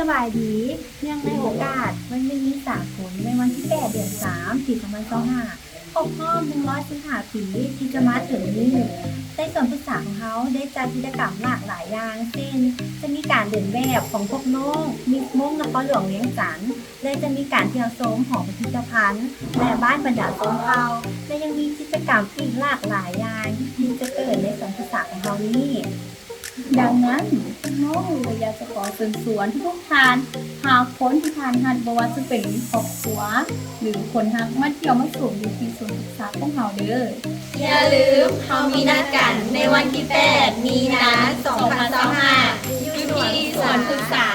ສະບາຍດີ ເນື່ອງໃນໂອກາດວັນແມ່ຍິງສາກົນ ໃນວັນທີແປດ ເດືອນສາມ ປີສອງພັນຊາວຫ້າ ຄົບຮອບໜຶ່ງຮ້ອຍສິບຫ້າປີທີ່ຈະມາເຖິງນີ້, ໃນສວນພຶກສາຂອງເຮົາໄດ້ຈັດກິດຈະກຳຫຼາກຫຼາຍຢ່າງ ເຊັ່ນ ຈະມີການເດີນແບບຂອງພວກນ້ອງມິສມົ້ງນະຄອນຫຼວງວຽງຈັນ ແລະ ຈະມີການທ່ຽວຊົມຫໍພິພິທະພັນ ແລະ ບ້ານບັນດາຊົນເຜົ່າ ແລະ ຍັງມີກິດຈະກຳອີກຫຼາກຫຼາຍຢ່າງທີ່ຈະເກີດໃນສວນພຶກສາຂອງເຮົານີ້. ດັ່ງນັ້ນ ນ້ອງເລີຍຢາກຈະຂໍເຊີນຊວນທຸກໆທ່ານ ຫາຄົນທີ່ທ່ານຮັກ ບໍ່ວ່າຈະເປັນຄອບຄົວ ຫຼື ຄົນຮັກ ມາທ່ຽວມາຊົມຢູ່ທີ່ສວນພຶກສາຂອງເຮົາເດີ້. ຢ່າລືມ ເຮົາມີນັດກັນໃນວັນທີແປດ ມີນາ ສອງພັນຊາວຫ້າ ຢູ່ທີ່ສວນພຶກສາ